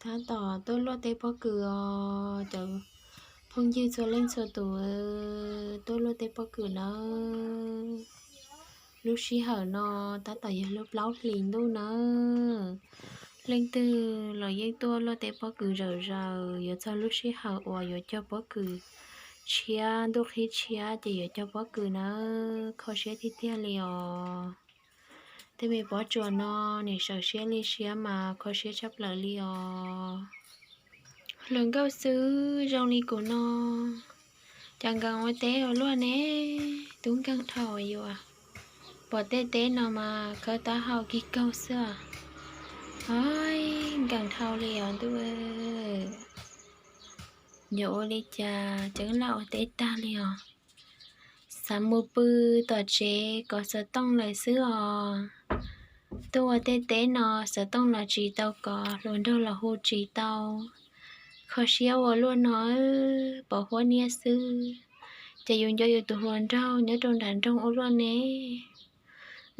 Tab tom tuaj luaj teb pob kws os cov phooj ywg txhua leej txhua tus, tuaj luaj teb pob kws nawb. Lub sij hawm no tab tom yog lub plaub hlis ntuj nawb. Leej twg los yeej tuaj luaj teb pob kws zawm zaws, yuav txog lub sij hawm uas yuav cog pob kws tshiab, ntuj qhib tshiab ces yuav cog pob kws nawb, kho siab tiag tiag li os. Tej me pob tsuas no nim sawv siab li siab mas kho siab tshaj plaws li os. Hluas nkauj xwb zoo li kuv no, cas nkees ua teb ua luaj ne, tub nkeeg dhau yuav. Pom tej teb no mas khawb taub hau kig kaug xwb os. Oi, nkees dhau li os ntuj. Yuav ua li cas, Ceeb Laj ua teb tag li os. Xav mus pw tom tsev kov xov tooj lawm xwb os. Tuaj ua tej teb no xov tooj los tsis tau kov, hluas nraug los hu tsis tau. Kho siab ua luaj no, pom huab niab xwb. Ces yus nco yus tus hluas nraug nyob rau nram nroog ua luaj ne.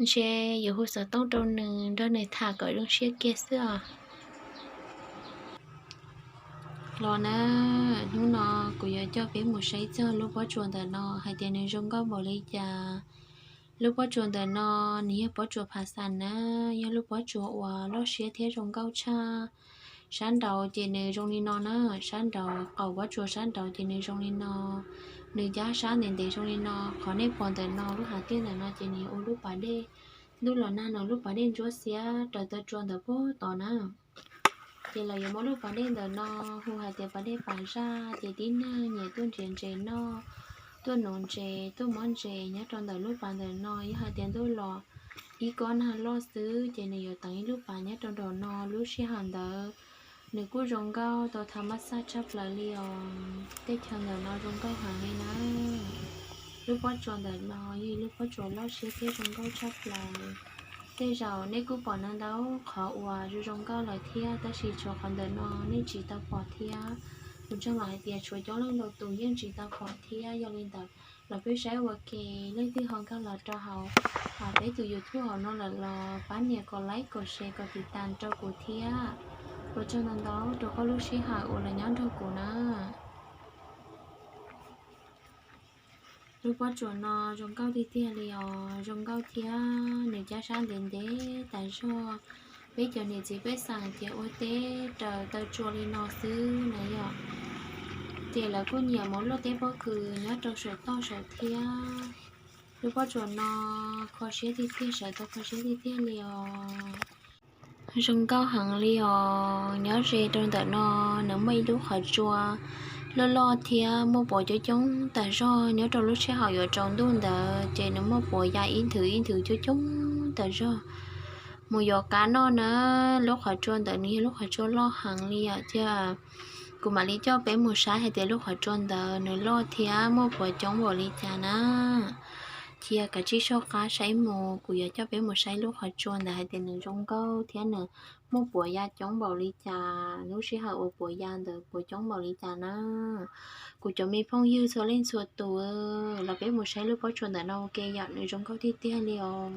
Ntshe yuav hu xov tooj rau nws nrog nws tham kom zoo siab kiag xwb os. Los na, hnub no kuv yuav coj peb mus saib txog lub pob tsuas ntawm no hais tias nws zoo nkauj npaum li cas. Lub pob tsuas ntawm no nws yog pob tsuas phav xas na, yog lub pob tsuas uas loj siab thiab zoo nkauj tshaj. Sab nraud ces nws zoo li no na, sab nraud qaum pob tsuas sab nraud ces nws zoo li no. Nws cab sab ntev ntev zoo li no, qhov nej pom ntawm no lub hav tiaj ntawm no ces nws ua lub pas dej. Ntuj los nag no lub pas dej ntsuab xiab raws taw tsua ntawm puag tod na. Ces lawv yuav muab lub pas dej ntawm no hu hais tias pas dej pas zaj, ces tib neeg nyiam tuaj ntses ntses noj, tuaj nuv ntses, tuaj muab ntses nyob rau ntawm lub pas ntawm no. Yog hais tias ntuj los ib kob nag loj xwb ces nws yuav teev ib lub pas nyob rau nraum no. Lub sij hawm ntawd nws kuj zoo nkauj tau tha mab xaj tshaj plaws li os. Tej chaw ntawm no zoo nkauj heev li na. Lub pob tsuas ntawm no yog ib lub pob tsuas loj siab thiab zoo nkauj tshaj plaws. Tej zaum nej kuj pom ntau ntau qhov uas zoo zoo nkauj lawm thiab, tab sis tshuav qhov ntawm no nej tsis tau pom thiab. Kuv ntseeg los hais tias tshuav coob leej ntau tus yeej tsis tau pom thiab. Yog li ntawd los peb saib ua ke, leej twg ho nkag los rau hauv peb tus YouTube hauv no lawm los pab nias kom like kom share kom tiv tas rau kuv thiab. Ua tsaug ntau ntau rau koj lub sij hawm uas los nyob nrog kuv na. Lub pob tsuas no zoo nkauj tiag tiag li os, zoo nkauj thiab nws cab sab ntev ntev tas zog. Peb cov niam txiv pej xeem ces ua teb raws taw tsua li no xwb na yom. Ces lawv kuj nyiam mus luaj teb pob kws nyob rau saum toj saum thiab. Lub pob tsuas no kho siab tiag tiag, sawv tau kho siab tiag tiag li os. Zoo nkauj heev li os, nyob ze rau ntawm no nws muaj ib lub qhov tsua loj loj thiab muaj puav coob coob tas zog. Nyob rau lub sij hawm yuav tsaus ntuj ntawd ces nws muaj puav ya ib nthwv ib nthwv coob coob tas zog. Mus yuav kab noj na, lub qhov tsua ntawd nws yog lub qhov tsua loj heev li os. Thiab kuv mam li coj peb mus saib hais tias lub qhov tsua ntawd nws loj thiab muaj puav coob npaum li cas na. Cia kav tsij soj qab saib mus, kuv yuav coj peb mus saib lub qhov tsua ntawd hais tias nws zoo nkauj thiab nws muaj puav ya coob npaum li cas, lub sij hawm uas puav ya ntawd puav coob npaum li cas na. Kuv cov me phooj ywg txhua leej txhua tus, los peb mus saib lub pob tsuas ntawm no ua ke yom, nws zoo nkauj tiag tiag li os.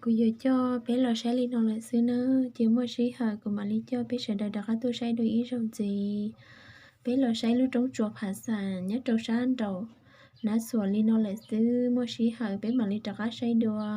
Kuv yuav coj peb los saib li no lawm xwb nawb, ces muaj sij hawm kuv mam li coj peb sawv daws rov qab tuaj saib dua ib zaug ntxiv. Peb los saib lub roob tsua Phav Xam nyob rau sab nraum Nav Xuam li no lawm xwb, muaj sij hawm peb mam li rov qab saib dua.